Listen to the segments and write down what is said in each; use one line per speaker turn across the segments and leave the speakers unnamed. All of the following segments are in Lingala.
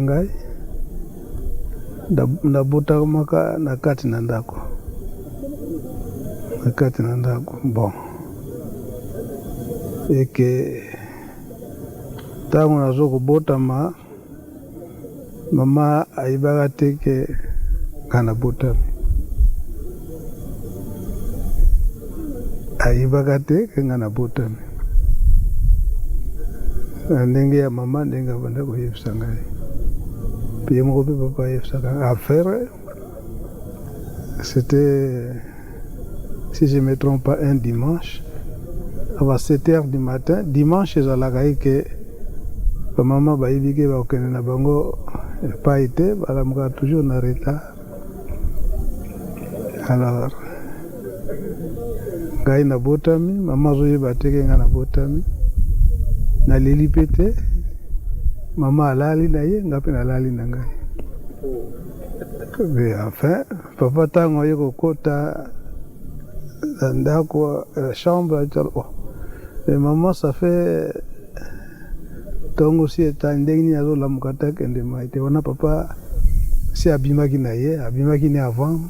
Ngai nabotamaka na kati na ndako, na kati na ndako bon eke ntango nazo kobotama mama ayebaka te ke nga nabotami, ayebaka te ke nga nabotami. Na ndenge ya mama ndenge abanda koyebisa ngai mpe ye moko mpe papa ayebisaka affaire, c'était, si je me trompe pas, un dimanche avant 7 heures du matin. Dimanche ezalaka ye ke bamama bayebi ke bakokende na bango epai te, balamukaka toujours na retard. Alors ngai nabotami, mama azoyeba te ke ngai nabotami, naleli mpe te, mama alali na ye, ngai mpe nalali na ngai. Mais enfin papa ntango aye kokota na ndako ya chambre, oh, mais maman, ça fait ntongo si etani, ndenge nini azolamuka te akende mai te? Wana papa si abimaki na ye, abimaki ne avant.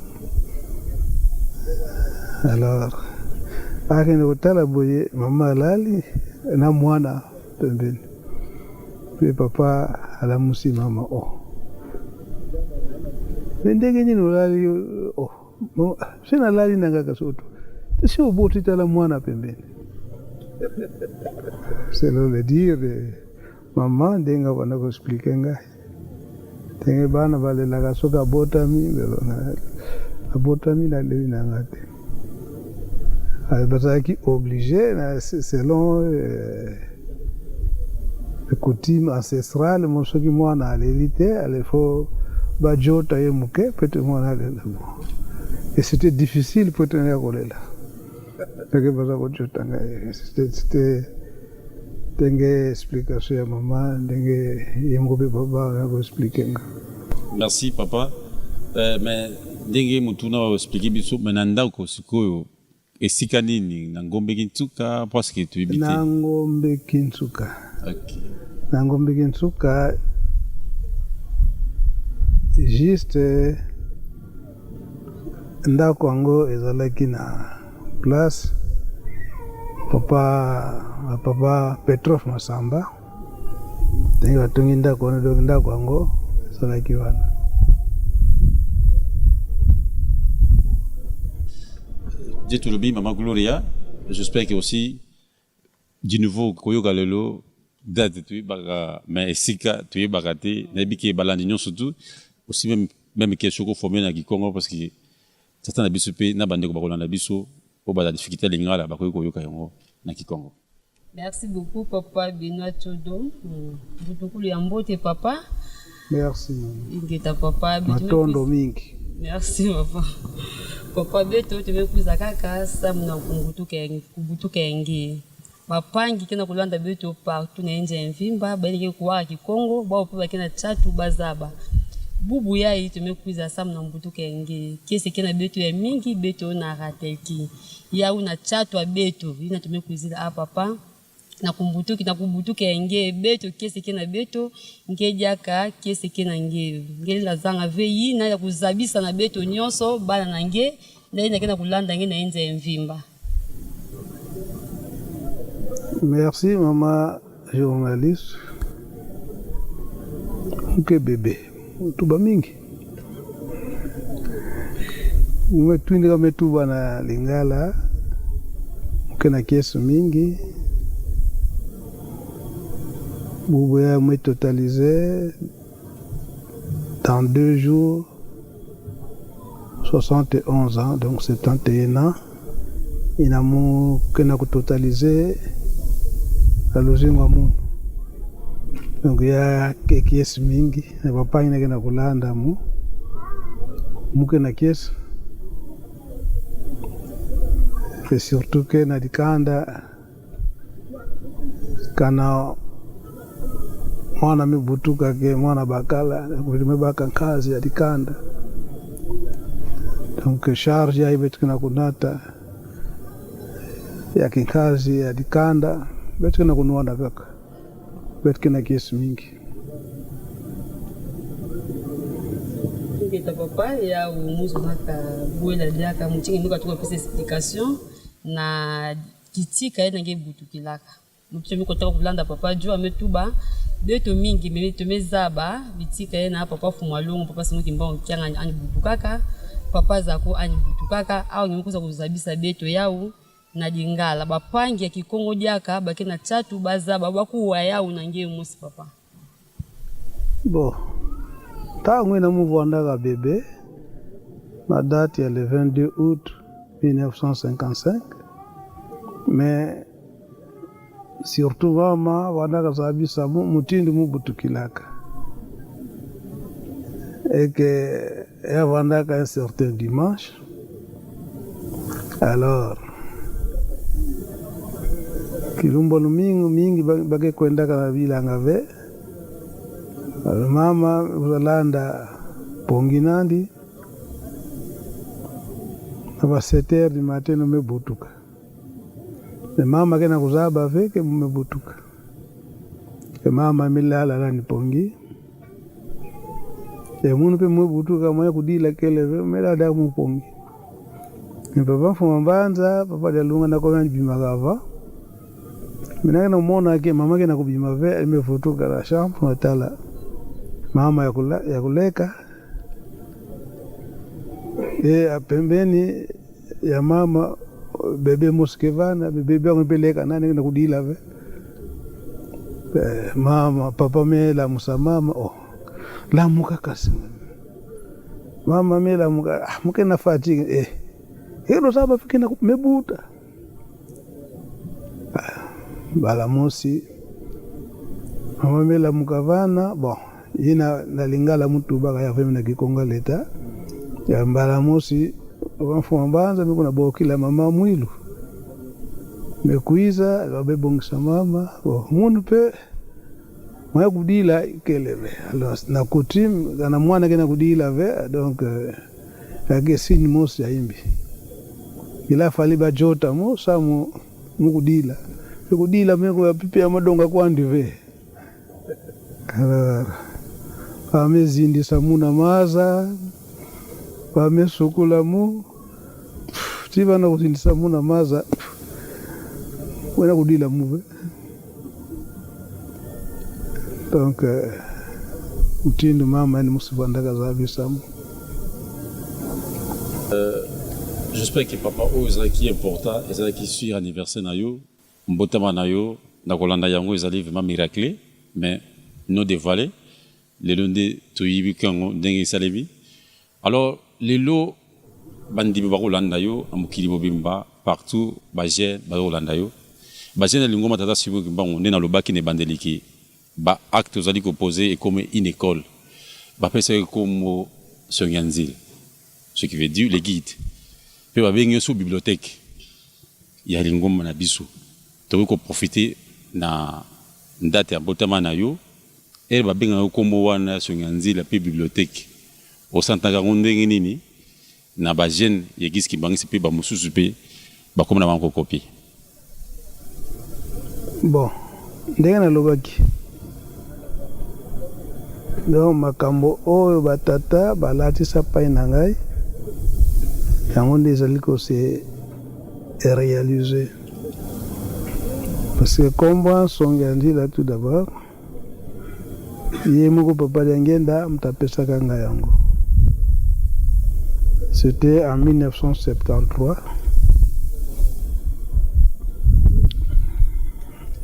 Alors akende kotala boye, mama alali na mwana pembeni, mpe papa alamusi mama: "Oh, me ndenge nini olali?" "Oh, se nalali na kaka soto si oboti, tala mwana pembeni." Selon le dire de mama, ndenge abanda koexpliquer ngai ndenge bana balelaka soki abotami, abotami, naleli na nga te. Bazalaki obligé selon coutume ancestrale mo, soki mwana aleli te, ale fo bajota ye moke po ete mwana alela. Bon, et c'était difficile po ete naya kolela ndenge baza kojota ngai. C'était ndenge explication ya mama, ndenge ye moko mpe papa ya koexpliquer nga.
Merci papa. Mais ndenge motuna oexpliquer biso, mais na ndako sikoyo esika nini? Na Ngombe Kinsuka? Parce que toyebi te.
Na Ngombe Kinsuka. Na Ngombe Kinsuka, juste ndako yango ezalaki na place papa Petrof Masamba, ndenge batongi ndako wana. Donc ndako yango ezalaki wana.
Dieu tolobi mama Gloria, j'espère que aussi du nouveau koyoka lelo. Date toyebaka, mais esika toyebaka te. Nayebi ke balandi nyonso tu aussi même question koforme na kikongo, parce que tata na biso mpe na bandeko bakolanda biso oyo baza difficulté ya lingala bakoki koyoka yango na kikongo.
Merci beaucoup, papa Benoît Chodo. Butukulu ya mbote, papa.
Merci.
Ingeta, papa.
Matondo mingi.
Merci, papa. Papa beto tumekuza kaka samu na kubutuka yangi bapangi kena kulanda beto partout na nje ya Mvimba, bainike kuwaka kikongo bao mpe bakena chatu bazaba bubu yai. Tumekuza samu na mbutuka yangi kese kena beto ya mingi beto na ratelki yau na chatu ya beto ina tumekuzila a papa na kumbutuki na kubutuka ya nge beto kese ke na beto nge diaka kese ke na nge ngeli na zanga ve yina ya kuzabisa na beto nyonso bana na nge na ye nake na kulanda nge na ye nze ya Mvimba.
Merci, mama journaliste. Muke bebe tuba mingi metwindika metuba na lingala muke na kiesu mingi bubu ya me totalisé dans 2 jours 71 ans, donc 71 ans ina mukena kutotaliser na luzingo ya munu. Donc ya ke kiesi mingi na bapangi nake na kulanda mu muke na kiesi, et surtout ke na dikanda kana mwana mibutuka ke mwana bakala mebaka nkazi ya dikanda. Donc charge yayi betukina kunata ya kinkazi ya dikanda betukina kunuana kaka betukina kiesi mingi.
Ingeta papa ya muzonaka bwela diaka mutingi nduka tuka pesa explication na kitika ye nange butukilaka mutu mi kotaka kulanda papa jo ametuba beto mingi me tomezaba bitika ye na papa Fumalongo, papa Simon Kimbangu Kiangani ani butukaka, papa Zako ani butukaka awa ngimi kuza kuzabisa beto yau na lingala bapangi ya kikongo diaka bake na chatu bazaba bakuwa yau na nge musi papa.
Bon, ntango ena muvwandaka bebe na date ya le 22 août 1955, mais surtout mama vandaka zabisa mu mutindi mubutukilaka et que yavandaka un certain dimanche. Alors kilumbo mingi mingi bakekwendaka na bilanga ve. Alors mama uzalanda pongi nandi na ba 7 heures du matin mebutuka. Me mama kena kuzaba ve ke mebutuka. Ke mama milala nani pongi. E munu pe mwebutuka mwe kudila kele ve melada mupongi. Me papa mfuma mbanza papa jalunga na kona bima gava. Mina na mona ke mama ke na kubima ve mevutuka la chambre matala. Mama ya kuleka. E pembeni ya mama bebe muskevana bebe yangu peleka nani na kudila ve. Mama papa mela musa mama oh lamuka kasi. Mama mela muka ah, muke na fatigue eh. Hilo saba fikina mebuta. Bala musi mama mela mukavana bon ina na lingala mutu baka ya femi na kikonga leta ya mbala musi mfuma mbanza miko na bokila mama mwilu mekuiza babebongisa mama bon munu pe mwa kudila keleve. Alors na coutume kana mwana kena kudila ve donc ake signe mosi ya imbi ila fali bajota mo samu mukudila kudila meko ya pipi ya madonga kwandi ve. Alors pamezindisa muna maza pamesukula mu tivana kuzindisa muna maza wena kudila muve. Donc mtindo mama ni musivandaka zabisamu.
J'espère que papa oyo ezalaki important, ezalaki sur anniversaire na yo, mbotama na yo, na kolanda yango ezali vraiment miracle, mais non dévoilé. Lelo nde toyibi kango ndenge esalemi. Alors lelo bandimi bakolanda yo na mokili mobimba partout, ba jeune bakolanda yo. Ba jeune lingoma tata Simon Kimbangu nde nalobaki na ebandeliki ba acte ozali koposer ekome une école. Bapesaki kombo Songianzile, ce qui veut dire les guides. Pe babengi sous bibliothèque ya lingomba na biso. Tokoki koprofiter na date ya mbotama na yo, ere babengaka kombo wana Songianzile pe bibliothèque. Osantaka yango ndenge nini na ba jeune ya église Kimbanguiste pe ba mosusu pe bakoma na bango kokopi.
Bon, ndenge nalobaki donc makambo oyo batata balatisa pai na ngai yango nde ezali ko se réaliser. Parce que kombo Songianzila tout d'abord ye moko papa Diangienda moto apesaka ngai yango. C'était en 1973.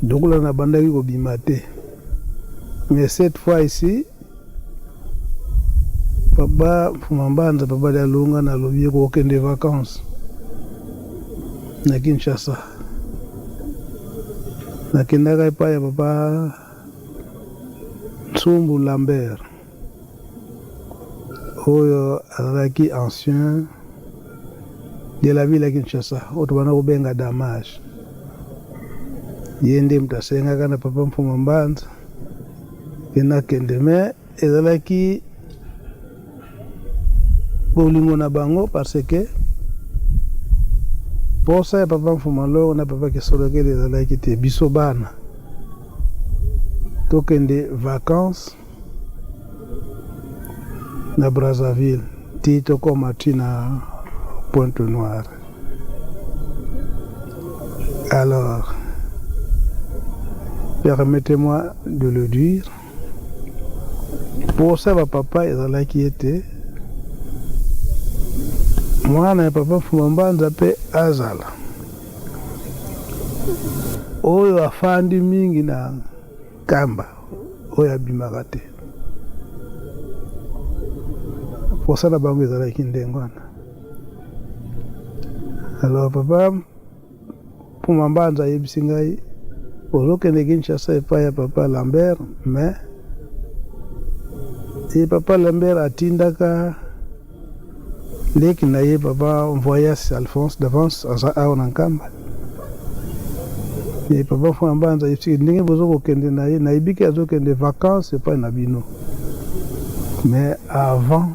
Donc là, nabandaki kobima te. Mais cette fois ici, papa Mfuma Mbanza, papa Dialunga nalobi kokende vacances na Kinshasa. Nakendaka epai ya papa Tsumbu Lambert oyo azalaki ancien de la ville ya Kinshasa oyo tobanda kobenga Damage. Ye nde moto asengaka na papa Mfuma Mbanza ke nakende, mais ezalaki bolingo na bango parce que posa ya papa Mfuma Longo na papa Kisolokele ezalaki te biso bana tokende vacances. Na Brazzaville ti tokoma ti na Pointe Noire. Alors, permettez-moi de le dire, posa ba papa ezalaki ete mwana ya papa Mfuma Mbanza mpe azala oyo afandi mingi na Nkamba oyo abimaka te. Posa na bango ezalaki ndenge wana. Alors papa Puma Mbanza ayebisi ngai ozokende Kinshasa epai ya papa Lambert, mais ye papa Lambert atindaka leki na ye papa Voyas Alphonse d'avance aza awa na Nkamba. Ye papa Mfuma Mbanza ayebisi ndenge bozo kokende na ye, nayebi ke azokende vacances epai na bino, mais avant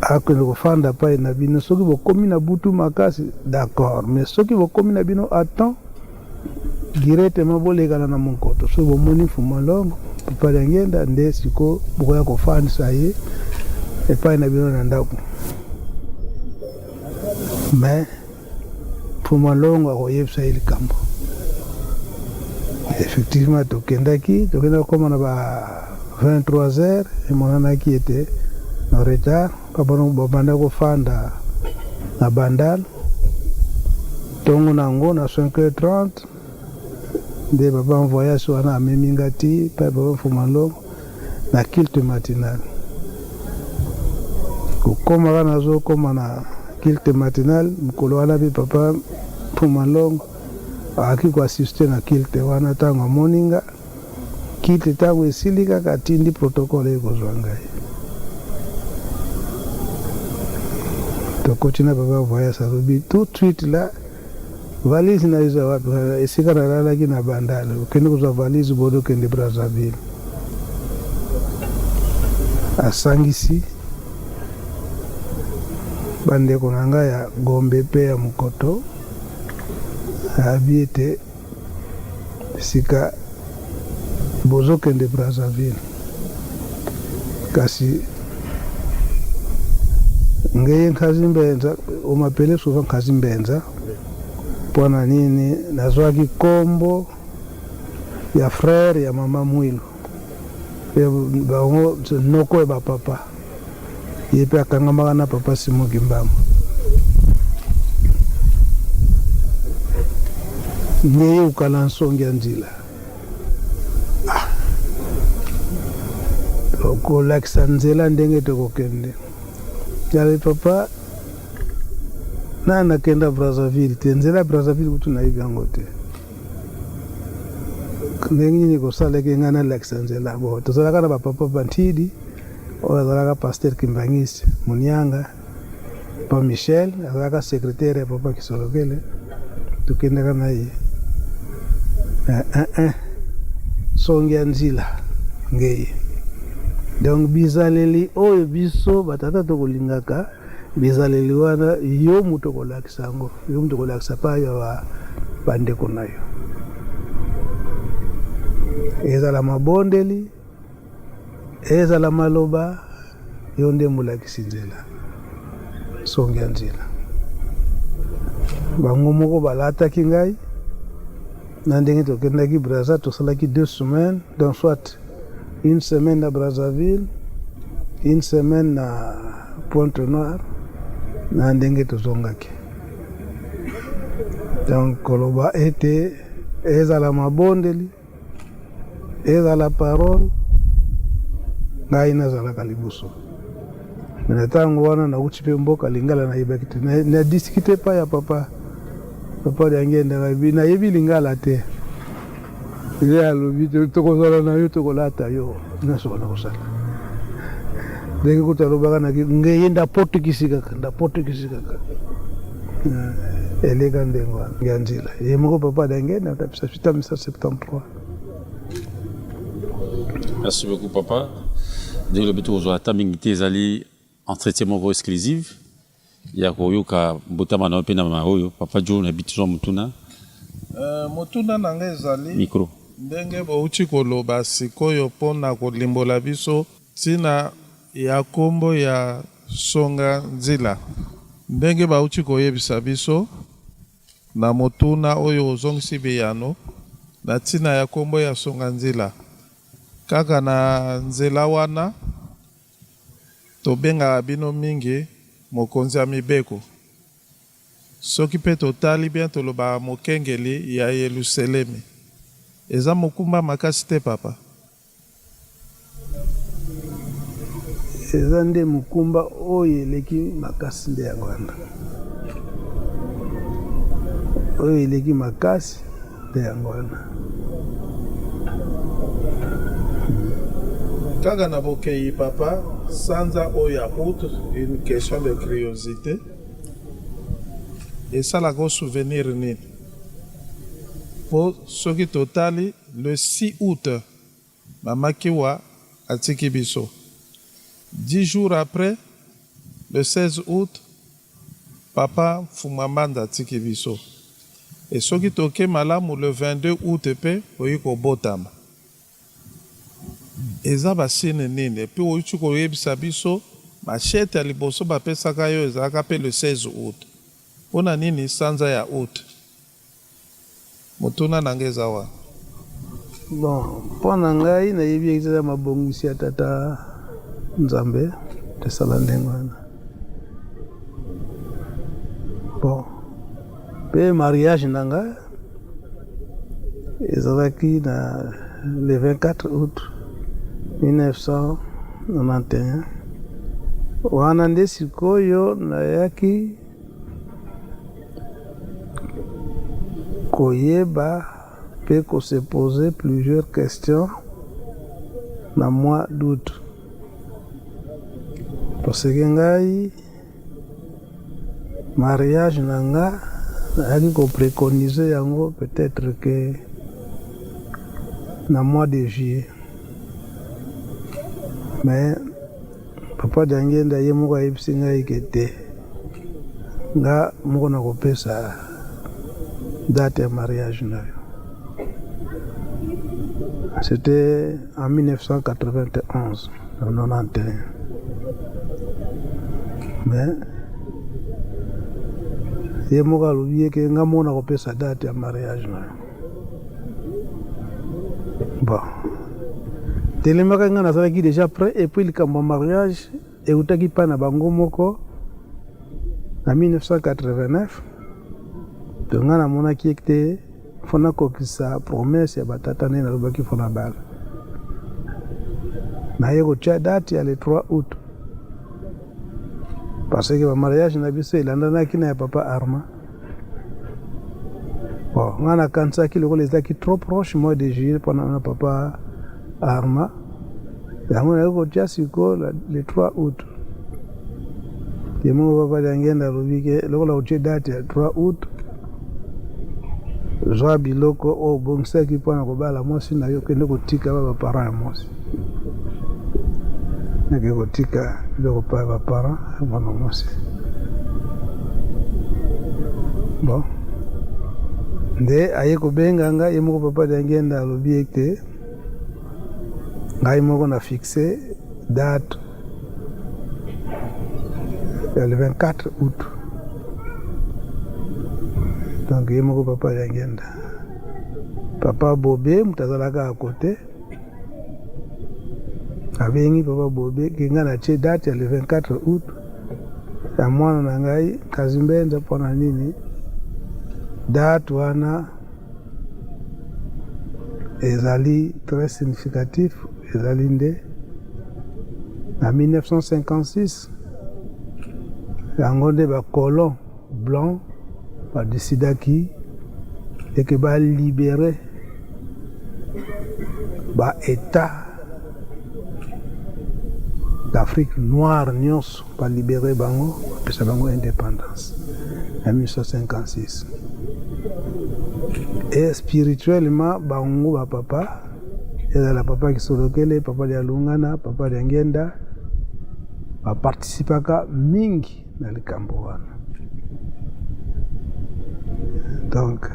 akende kofanda epai na bino, soki bokomi na butu makasi d'accord, mais soki bokomi na bino à temps directement bolekana na monkoto, soki bomoni Mfuma Longo papa Diangienda nde sikoyo bokoya kofandisa ye epai na bino na ndako. Mais Mfuma Longo akoyebisa ye likambo. Effectivement tokendaki, tokendaki kokoma na ba 23 heures, emonanaki ete na retard, babanda kofanda na Bandal. Tongo na yango na 5h30 nde papa voyage wana amemi nga ti pa papa Mfuma Longo na culte matinal. Kokoma kaka nazokoma na culte matinal mokolo wana mpe papa Mfuma Longo akaki koassiste na culte wana. Ntango amoni nga culte ntango esili kaka atindi protocole ekozwa ngai. Tokoti na papa voyage alobi tout de suite là valise na eza wapi? Esika nalalaki na Bandal, okende kozwa valise bodo okende Brazzaville. Asangisi bandeko na ngai ya Gombe mpe ya Mokoto, ayebi ete sika bozokende Brazzaville, kasi ngeye Nkazi Mbenza, on m'appelait souvent Nkazi Mbenza mpo na nini nazwaki kombo ya frère ya mama Mwilu, bango noko ya bapapa, ye mpe akangamaka na papa Simon Kimbangu. Ngeye ukala nsongi ya nzila ah. Okolakisa nzela ndenge tokokende. Yale papa na nakenda Brazzaville te, nzela ya Brazzaville kutu nayebi yango te. Ndenge nini kosalaki ngai nalakisa nzela? Bo tozalaka na bapapa bantidi oyo azalaka pasteur Kimbangisi Munianga, papa Michel azalaka secrétaire ya papa Kisolokele, tokendaka na ye eh, eh, eh. Songi ya nzila ngeye. Donc bizaleli oyo biso batata tokolingaka bizaleli wana, yo moto okolakisa yango, yo moto okolakisa pa ya bandeko na yo, ezala mabondeli, ezala maloba, yo nde molakisi nzela, songi ya nzela. Bango moko balataki ngai na ndenge tokendaki Brazza, tosalaki 2 semaines, donc soit une semaine na Brazzaville, une semaine na Pointe Noire, na ndenge tozongaki. Donc koloba ete ezala mabondeli, ezala parole, ngai nazalaka liboso. Na ntango wana nauti mpe mboka lingala nayebaki te, na discute epai ya papa papa Diangienda, nayebi lingala te. Ye alobi tokozala na yo, tokolata yo nyonso wana kosala ndenge kutu alobaka na ngeye ndapotukisi kaka, ndapotukisi kaka eleka ndenge wana ya nzela. Ye moko papa Diangienda atapisa 1973.
Merci beaucoup papa. Ndenge olobi tokozwa ata mingi te, ezali entretien moko exclusive ya koyoka mbotama na yo mpe na mama oyo papa Joe na biso motuna.
Motuna na ngai ezali
micro.
Ndenge bouti koloba sikoyo mpo na kolimbola biso. Ntina ya kombo ya Songa Nzila. Ndenge bauti koyebisa biso na motuna oyo ozongisi biyano na ntina ya kombo ya Songa Nzila. Kaka na nzela wana tobengaka bino mingi mokonzi ya mibeko. Soki pe totali bien tolobaka mokengeli ya Yeluselemi. Eza mokumba makasi te papa?
Eza nde mokumba oyo eleki makasi nde yango wana. Oyo eleki makasi nde yango wana.
Kaka na bokeyi papa, sanza oyo ya aout, une question de curiosite, esalaka yo souvenir nini? Po soki totali le 6 aout mama Kiwa atiki biso, dix jours après le 16 aout papa Mfumua Mbanza atiki biso et soki toke malamu le 22 aout pe oyi kobotama. Eza ba signe nini? Et puis oyuti koyebisa biso machette ya liboso bapesaka yo ezalaka pe le 16 aout. Pona nini sanza ya aout? Motuna na nga eza wana.
Bon, mpo na ngai nayebi eza mabongisi ya tata Nzambe tosala ndenge wana. Bon, mpe mariage na nga ezalaki na le 24 août 1991 wana nde sikoyo nayaki koyeba mpe ko se poser plusieurs questions na mois d'août parce que ngai mariage na nga nayaki ko preconiser yango peut-être que na mois de juillet mais Papa Diangienda ye moko ayebisi ngai ke te nga moko nakopesa date ya mariage na yo. C'était en 1991, 91. Mais ye moko alobi ye ke nga moko nakopesa date ya mariage na yo. Bon, telemaka nga nazalaki déjà prêt et puis likambo ya mariage eutaki mpa na bango moko na 1989 donc nga namonaki ete fo nakokisa promesse ya batata nde nalobaki fo nabala naye kotia date ya le 3 août parce que bamariage na biso elandanaki na ya papa Armand. Bon, nga nakanisaki lokola ezalaki trop proche mois de juillet mpona na papa Armand, yango naye kotia sikoyo le 3 août. Ye moko papa Diangienda alobi ke lokola otie date ya 3 août, zwa biloko oyo obongisaki mpona kobala mwasi na yo, kende kotika ba baparent ya mwasi. Nake kotika biloko pa ya baparent ya mwana mwasi. Bon, nde aye kobenga nga ye moko papa Diangienda alobi ete ngai moko na fixe date ya le 24 août. Donc ye moko papa Diangienda, papa Bobe moto azalaka à côté, abengi papa Bobe ke ngai natie date ya le 24 août ya mwana na ngai Kazimbenza. Mpona nini date wana ezali très significatif? Ezali nde na 1956 yango nde bacolon blanc badecidaki eke balibere baétat d'Afrique noire nyonso, balibere bango, bapesa bango indépendance na 1956. Et spirituellement bango bapapa, ezala papa Kisolokele, papa Dialungana, papa Diangienda, baparticipaka mingi na likambo wana. Donc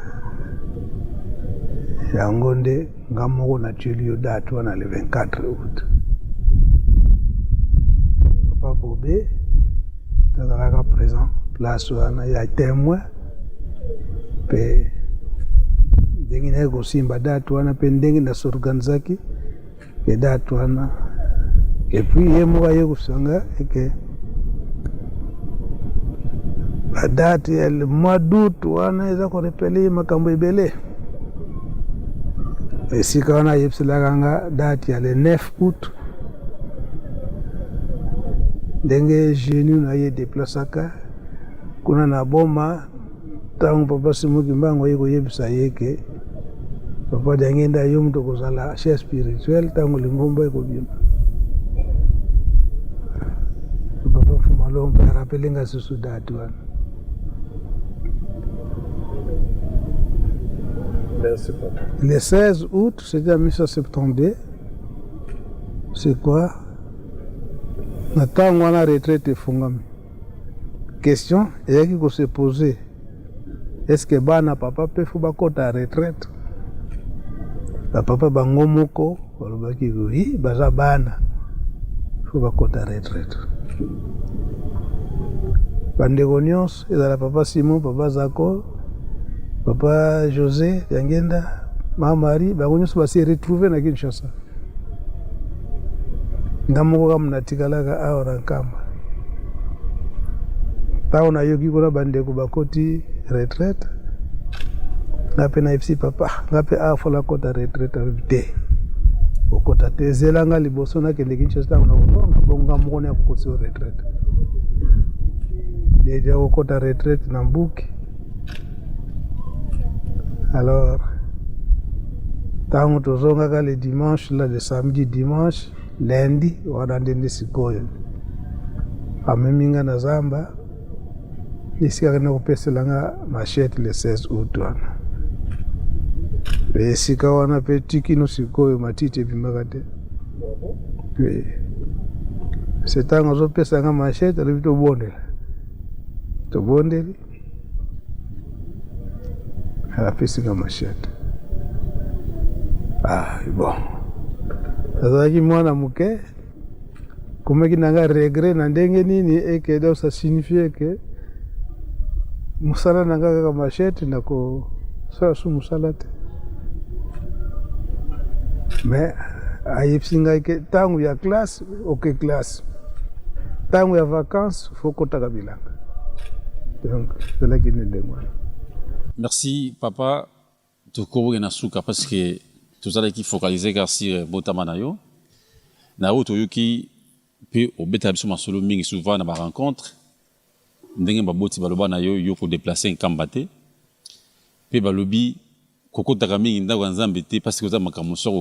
yango nde nga moko natieli yo date wana le 24 août. Place wana ya témoin mpe ndenge nayaki kosimba date wana mpe ndenge nas'organisaki ke date wana. Et puis ye moko aye kosanga eke badate ya le mois d'août wana eza korappeler ye makambo ebele. Esika wana ayebiselaka nga date ya le 9 août, ndenge genou na ye déplaçaka kuna na Boma, ntango papa Simon Kimbangu aye koyebisa ye ke papa Diangenda, yo moto kozala chef spirituel ntango lingomba ekobima. Papa Mfuma Longo mpe arappeler nga susu date wana.
Merci, papa.
Le 16 août, c'était en 1972. C'est quoi? Na ntango wana retraite efungami, question eyaki kose poser: est ce que bana papa mpe faut bakɔta retraite? Bapapa bango moko balobaki: oui, baza bana, faut bakɔta retraite. Bandeko nyonso, ezala papa Simon, papa Zako, papa José Yangenda, ma Marie, bango nyonso base retrouve na Kinshasa. Nga moko kaka natikalaka awa na Nkamba. Ntango nayoki kuna bandeko bakoti retraite, nga mpe nayebisi papa: nga mpe awa faut nakota retraite. Alobi: te, okota te, ezelanga liboso nakende Kinshasa. Ntango nakozonga bongo, nga moko na kokotisa yo retraite. Déjà kokota retraite na Mbuki. Alors ntango tozongaka le dimanche la, le samedi, dimanche, lundi wana, ndende sikoyo amemi nga na zamba, esika kende kopesela nga machette le 16 août wana. Mpe esika wana mpe tikino sikoyo matiti ebimaka te. Se ntango azopesa nga machette, alobi: tobondela. Tobondeli, apesi nga machette. Ah bon, nazalaki mwana moke, komaki na nga regret na ndenge nini eke donc ça signifie ke mosala na nga kaka machette, na kosala su mosala te. Mais ayebisi ngai ke ntango ya classe, oke classe, ntango ya vacance, faut kotaka bilanga. Donc ezalaki nde ndenge wana.
Merci, papa. Tokoboke na suka parce que tozalaki focalisé kaka sur botama na yo, na oyo toyoki mpe obetaka biso masolo mingi souvent na barencontre, ndenge baboti baloba na yo, yo kodéplacer Nkamba te, mpe balobi kokotaka mingi ndako ya Nzambe te parce que oza makambo soko.